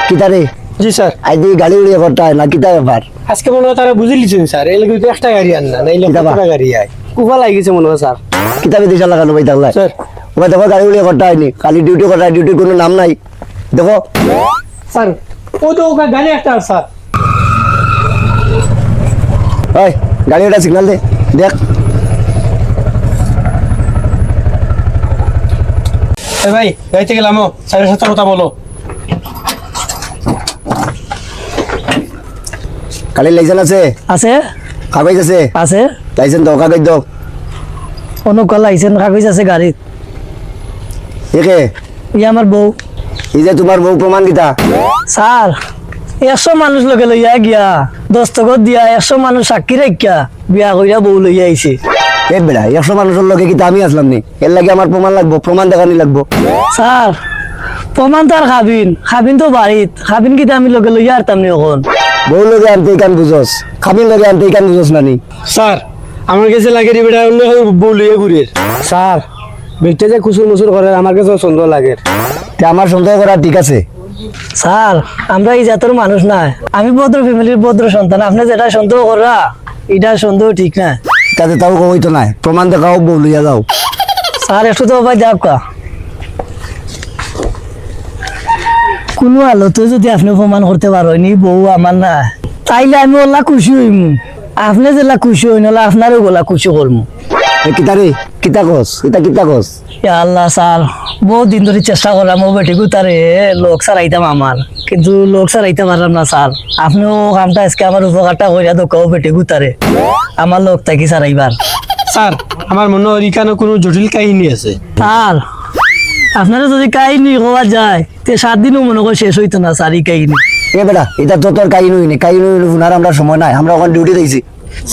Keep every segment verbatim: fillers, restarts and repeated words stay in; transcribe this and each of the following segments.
কিতা রে? জি স্যার। আইজ দেখি গাড়ি উড়িয়া করতায় না, কিতা ব্যাপার? আজকে মনে হয় তারা বুঝিলিছইন স্যার, এর লাগি তো একটা গাড়ি আনলা, নাইলে কিতা বা? কতটা গাড়ি আয়। কুফা লাগি গেছে মনে হয় স্যার। কিতা বিদেশা লাগানো ভাই থাকলে? স্যার। ওবা দেখো, গাড়ি উড়িয়া করতায় নি, খালি ডিউটি করতায়, ডিউটির কোনো নাম নাই। দেখো। স্যার, ও তো ওখানে গাড়ি একটা আছে স্যার। ওই, গাড়ি ওটা সিগন্যাল দে, দেখ। এ ভাই, গাড়িতে গেলাম, ও স্যারের সাথে কথা বলো। গাড়ির লাইসেন্স আছে? আছে। কাগজ আছে? আছে। লাইসেন্স দাও, কাগজ দাও। অনুকা লাইসেন্স, কাগজ আছে গাড়িত। এ কে? ই আমার বউ। ই যে তোমার বউ, প্রমাণ কিতা? স্যার, একশো মানুষ লগে লইয়া গিয়া, দস্তখত দিয়া, একশো মানুষ সাক্ষী রাখিয়া, বিয়া কইরা বউ লইয়া আইছে। এ বেটা, একশো মানুষর লগে কিতা আমি আছলাম নি? এর লাগি আমার প্রমাণ লাগবো, প্রমাণ দেখানি লাগবো। স্যার, প্রমাণ তো আর খাবিন, খাবিন তো বাড়িত, খাবিন কিতা আমি লগে লইয়া আরতাম নি অখন? বউ লগে আনতে ইখান বুঝস, খাবিন লগে আনতে ইখান বুঝস না নি? স্যার, আমার গেছে লাগের ই বেটা অন্য কেউ বউ লইয়া ঘুরের। স্যার, বেটা যে কুসুর মুসুর করের, আমার গেছে সন্দেহ লাগের। তে আমার সন্দেহ করা ঠিক আছে। স্যার, আমরা ই জাতর মানুষ নায়, আমি ভদ্র ফ্যামিলির ভদ্র সন্তান, আপনে যেটা সন্দেহ কররা, ইটা সন্দেহ ঠিক নায়। তাতে তাও কইতো নায়, প্রমাণ দেখাও, বউ লইয়া যাও। স্যার, একটু তো ভাই দেখ কা। কুনু হালতে যদি আপনে প্রমাণ করতে পারইন ই বউ আমার নায়, তাইলে আমি অলা খুশি অইমু। আপনে যেলা খুশি অইন, অলা আপনারেও অলা খুশি করমু। এ কিতা রে? কিতা কস? ইতা কিতা কস? ইয়া আল্লাহ স্যার, বউত দিন ধরি চেষ্টা করলাম অউ বেটি গুতারে লগ ছাড়াইতাম আমার, কিন্তু লগ ছাড়াইতাম পারলাম না স্যার। আপনে অউ কামটা আইজকে আমার উপকারটা করিয়া দেউক্কা অউ বেটি গুতারে আমার লগ থাকি ছাড়াইবার। স্যার, আমার মনে অয় ইখানো কুনু জটিল কাহিনী আছে। স্যার, আপনারে যদি কাহিনী কওয়া যায়, তে সাত দিনও মনে কয় শেষ অইতো না স্যার ই কাহিনী। এ বেটা, ইটা তো তোর কাহিনী অয়নি, কাহিনী অইলে হুনার আমরার সময় নাই, আমরা অখন ডিউটি আইছি।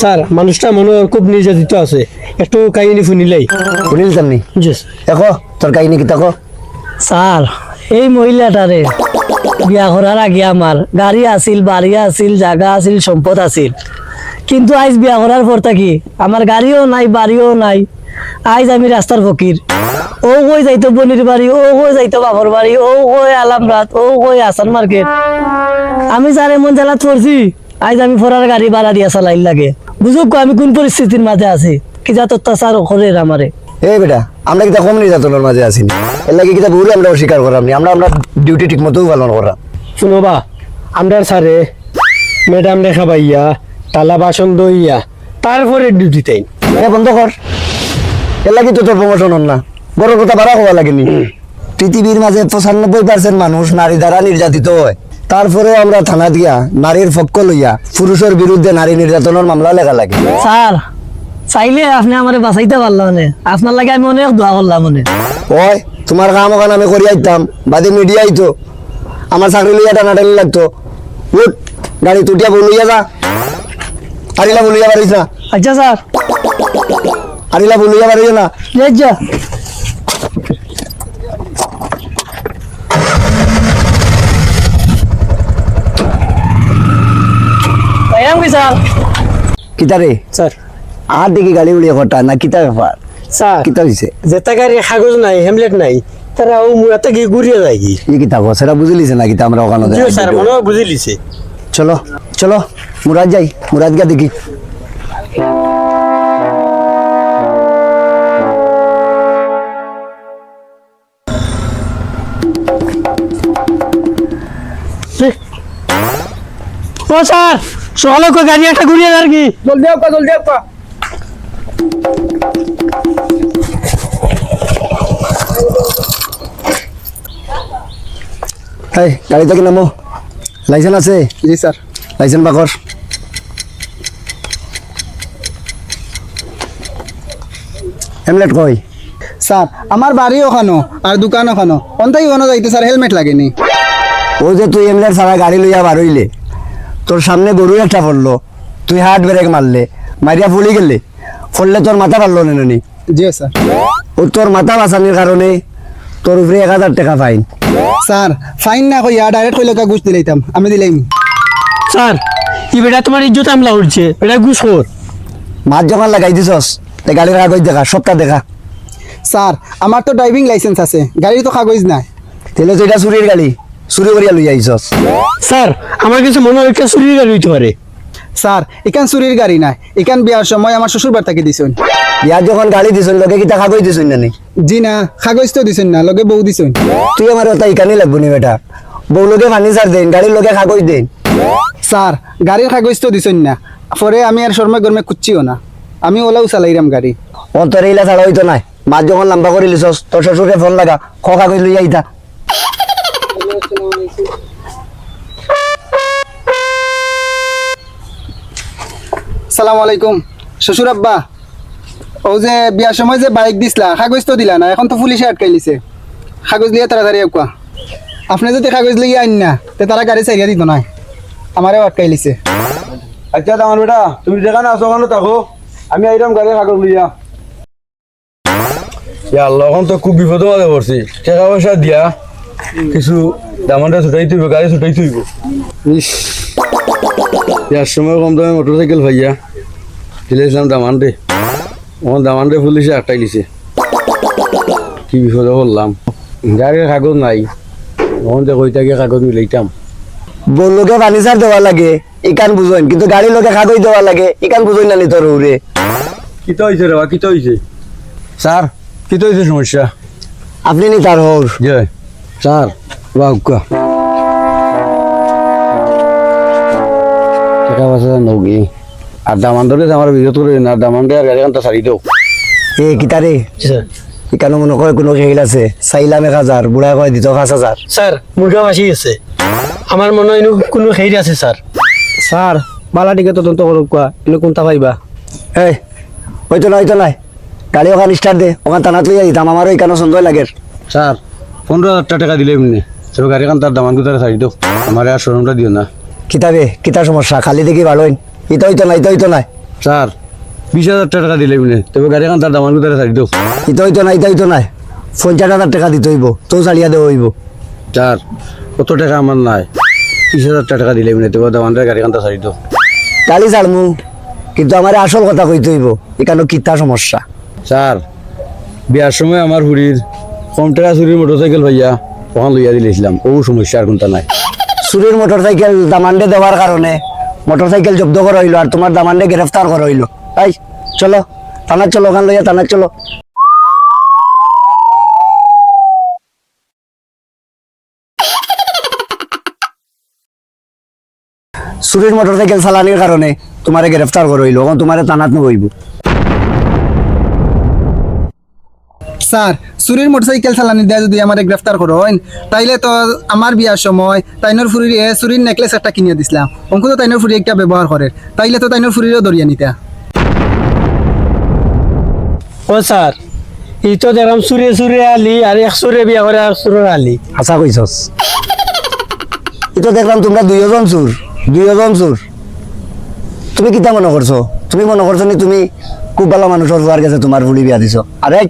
স্যার, মানুষটা মনে অয় খুব নির্যাতিত আছে, একটু কাহিনী হুনিলাই। হুনিলিতাম নি? জি স্যার। দেখো, তোর কাহিনী কিতা ক? স্যার, এই মহিলাটারে বিয়া করার আগে আমার গাড়ি আছিল, বাড়ি আছিল, জাগা আছিল, সম্পদ আছিল, কিন্তু আইজ বিয়া করার পর থাকি আমার গাড়িও নাই, বাড়িও নাই, আইজ আমি রাস্তার ফকির। অউ কই যাইতো বইনর বাড়ি, অউ কই যাইতো বাপর বাড়ি, অউ কই আলামরাত, অউ কই হাসান মার্কেট। আমি স্যার এমন জ্বালাত পড়ছি, আইজ আমি ফরার গাড়ি ভাড়া দিয়া চালাইর লাগে। বুঝউক্কা আমি কুন পরিস্থিতির মাঝে আছি, কি জাত অত্যাচার করের আমারে। এ বেটা, আমরা কিতা কম নির্যাতনর মাঝে আছি নি? এর লাগি কিতা বউরে আমরা অস্বীকার কররাম নি? আমরা, আমরা ডিউটি ঠিক মতোউ পালন কররাম। হুনো বা, আমরার স্যারে ম্যাডামরে খাবাইয়া, থালা বাসন ধইয়া, তারপরে ডিউটিত আইন। এ বন্ধ কর। এর লাগি তো তোর প্রমোশন অর না। ঘরর কথা বারা কওয়া লাগে নি। পৃথিবীর মাঝে পঁচানব্বই পার্সেন্ট মানুষ নারী দ্বারা নির্যাতিত অয়। তারপরেও আমরা থানাত গিয়া নারীর পক্ষ লইয়া পুরুষর বিরুদ্ধে নারী নির্যাতনর মামলা লেখা লাগে। স্যার, চাইলে আপনে আমারে বাঁচাইতা পারলা অনে। আপনার লাগি আমি অনেক দোয়া করলাম অনে। অয়, তুমার কাম অখান আমি করিয়া আইতাম, বাদে মিডিয়া আইতো। আমার চাকরি লইয়া টানাটানি লাগতো। উঠ, গাড়িত উঠিয়া বউ লইয়া যা। আর ইলা বউ লইয়া বারইস না। আচ্ছা স্যার। আর ইলা বউ লইয়া বারইও না। জি আচ্ছা। যাইরাম কি স্যার? কিতা রে? স্যার। আর দেখি গাড়ি উড়িয়া কথা না, কিতা ব্যাপার? স্যার, কিতা অইছে? যেতা গাড়ির কাগজ নাই, হেলমেট নাই, তারা অউ মুরাদ থাকি ঘুরিয়া যায়গি। ই কিতা কস? এরা বুঝিলিছে না কিতা আমরা অখানো জি স্যার, মনে অয় বুঝিলিছে। চলো, চলো, মুরাদ যাই, মুরাদ গিয়া দেখি। ও স্যার, সকালে কই গাড়ি একটা ঘুরিয়া যার কি? জলদি আউক্কা, জলদি আউক্কা। এই, গাড়ি থাকি নামো। লাইসেন্স আছে? জি স্যার। লাইসেন্স বার কর। হেলমেট কই? স্যার, আমার বাড়ি অখানো, আর দোকান অখানো। অন থাকি অনো যাইতে স্যার হেলমেট লাগে নি। অউ যে তুই হেলমেট ছাড়া গাড়ি লইয়া বারইলে, তোর সামনে গরু একটা পড়লো, তুই হার্ড ব্রেক মারলে, মারিয়া পড়ি গেলে, পড়লে তোর মাথা ফাটলো নে নি? জি স্যার। অউ তোর মাথা বাচানির কারণে তোর উপরে এক হাজার টেকা ফাইন। স্যার, ফাইন না কইয়া ডাইরেক্ট কইলে তো ঘুষ দিলাইতাম, আমি দিলাইমু। স্যার, ই বেটা তুমার ইজ্জত হামলা করছে, বেটা ঘুষখোর। মাত যখন লাগাই দিছস, তে গাড়ির কাগজ দেখা, সবটা দেখা। স্যার, আমার তো ড্রাইভিং লাইসেন্স আছে, গাড়ির তো কাগজ নাই। তাইলে তো ইটা চুরির গাড়ি, চুরি করিয়া লইয়া আইছস? স্যার, আমার কাছে মনে হয় এটা চুরির গাড়ি হইতে পারে। স্যার, ইখান চুরির গাড়ি নায়, ইখান বিয়ার সময় আমার শ্বশুর বাড়ি থাকি দিছইন। বিয়ার যখন গাড়ি দিছইন, লগে কিতা কাগজ দিছইন না নি? জি না, কাগজ তো দিছইন না, লগে বউ দিছইন। তুই আমার কথা ইখানই লাগবো নি বেটা? বউ লগে ফার্নিচার দেন, গাড়ির লগে কাগজ দেন। স্যার, গাড়ির কাগজ তো দিছইন না, পরে আমি আর শরমে গরমে কুচ্ছিও না, আমি ওলাও চালাইরাম গাড়ি। অন্তরে ইলা ছাড়া হইতো নায়। মাত যখন লম্বা করি লিছস, তোর শ্বশুরে ফোন লাগা, ক কাগজ লইয়া আইতা। সালাম আলাইকুম। শ্বশুর আব্বা, ও যে বিয়ার সময় যে বাইক দিছলা, কাগজ তো দিলা না, এখন তো পুলিশে আটকাইলিছে। কাগজ লইয়া তাড়াতাড়ি আউক্কা। আপনে যদি কাগজ লইয়া আইন না, তে তারা গাড়ি ছাড়িয়া দিতো নায়, আমারেও আটকাইলিছে। আচ্ছা, দামান বেটা, তুমি যেখানো আছো, ওখানো থাকো, আমি আইরাম গাড়ির কাগজ লইয়া। ইয়া আল্লাহ, এখন তো খুব বিপদর মাঝে পড়ছি। টেকা পয়সা দিয়া কিছু দামান্ডে ছুটাইতে অইবো, গাড়ি ছুটাইতে অইবো। ইস, বিয়ার সময় কম দামে মোটরসাইকেল পাইয়া দিলাইছলাম দামান্ডে। এখন দামান্ডে পুলিশে আটকাইলিছে। কি বিপদে পড়লাম। গাড়ির কাগজ নাই। এখন যে কই থাকি কাগজ মিলাইতাম। বউর লগে ফার্নিচার দেওয়া লাগে, ইখান বুঝইন, কিন্তু গাড়ির লগে কাগজ দেওয়া লাগে, ইখান বুঝইন না নি তোর বউরে। কিতা অইছে রে বা, কিতা অইছে? স্যার, কিতা অইছে সমস্যা? আপনে নি তার হউর? জি। স্যার, বাউক্কা। টেকা পয়সা নগি। আর দামান্দরে আমার বিরোধ করে না, দামান্দরে আর গাড়ি কান্তা ছাড়ি দেও। এ, কিতা রে? জি স্যার। ইখানো মনে কয় কুনু খেইল আছে, চাইলাম এক হাজার, বুড়া কয় দিতো পাঁচ হাজার। স্যার, মুরগা ফাঁসি গেছে। আমার মনে হয় ইনো কুনু খেইল আছে স্যার। স্যার, বালা টিকে তদন্ত করউক্কা, ইনো কুনতা পাইবা? এই, অইতো নায়, অইতো নায়। গাড়ি ওখান স্টার্ট দে, ওখান থানাত লইয়া দিতাম, আমারও ইখানো সন্দেহ লাগের। স্যার, পনেরো হাজার টেকা দিলে এমনে, তবে গাড়ি কান্তার দামান গুতারে ছাড়ি দেও, আমারে আর শোরুমটা দিও না। কিতা বে, কিতা সমস্যা? খালি দেখি বাড়ইন। ইতা অইতো নায়, ইতা অইতো নায়। স্যার, বিশ হাজার টেকা দিলে এমনে, তবে গাড়ি কান্তার দামান গুতারে ছাড়ি দেও। ইতা অইতো নায়, ইতা অইতো নায়। পঞ্চাশ হাজার টেকা দিতে অইবো, তেউ ছাড়িয়া দেওয়া অইবো। স্যার, অত টেকা আমার নাই। বিশ হাজার টেকা দিলে এমনে, তবে দামানরে গাড়ি কান্তা ছাড়ি দেও। গাড়ি ছাড়মু, কিন্তু আমারে আসল কথা কইতে অইবো, ইখানো কিতা সমস্যা? স্যার, বিয়ার সময় আমার ফুরির কম টেকা চুরির মোটরসাইকেল পাইয়া ওখান লইয়া দিলাইছলাম, অউ সমস্যা, আর কুনতা নাই। চুরির মোটরসাইকেল দামান্ডে দেওয়ার কারণে মোটরসাইকেল জব্দ করা অইলো, আর তুমার দামান্ডে গ্রেফতার করা অইলো। এই, চলো, থানাত চলো, ওখান লইয়া থানাত চলো। চুরির মোটরসাইকেল চালানির কারণে তুমারে গ্রেফতার করা অইলো, অখন তুমারে থানাত নেওয়া অইবো। স্যার, চুরির মোটরসাইকেল চালানি দিয়া যদি আমারে গ্রেফতার করইন, তাইলে তো আমার বিয়ার সময় তাইনর ফুরিরে চুরির নেকলেস একটা কিনিয়া দিছলাম, অখন তো তাইনর ফুরিয়ে একটা ব্যবহার করের, তাইলে তো তাইনর ফুরিরেও ধরিয়া নিতা। ও স্যার, ই তো দেখলাম চুরে চুরে আলি, আর এক চুরে বিয়া করে আর চুরর আলি। হাছা কইছস। ই তো দেখলাম তুমরা দুইওজন চুর, দুইওজন চুর। তুমি কিতা মনো করছো? তুমি মনো করছো নি তুমি খুব ভালা মানুষর ফুয়ার গেছে তুমার ফুড়ি বিয়া দিছো? আরে,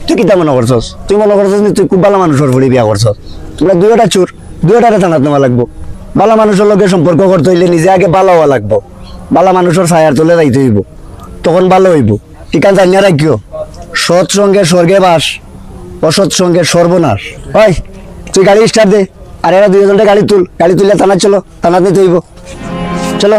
তুই কিতা মনো করছস? তুই মনো করছস নি তুই খুব ভালা মানুষর ফুড়ি বিয়া করছস? তুমরা দুইওটা চুর, দুইওটারে থানাত নেওয়া লাগবো। ভালা মানুষর লগে সম্পর্ক করতে অইলে নিজে আগে ভালা অওয়া লাগবো। ভালা মানুষর ছায়ার তলে যাইতে অইবো, তখন ভালা অইবো। ইখান জানিয়া রাখিও, সৎ সঙ্গে স্বর্গে বাস, অসৎ সঙ্গে সর্বনাশ। ওই, তুই গাড়ি স্টার্ট দে, আর এরা দুইওজনরে গাড়ি তুল, গাড়ি তুলিয়া থানাত চলো, থানাত নিতে অইবো। চলো।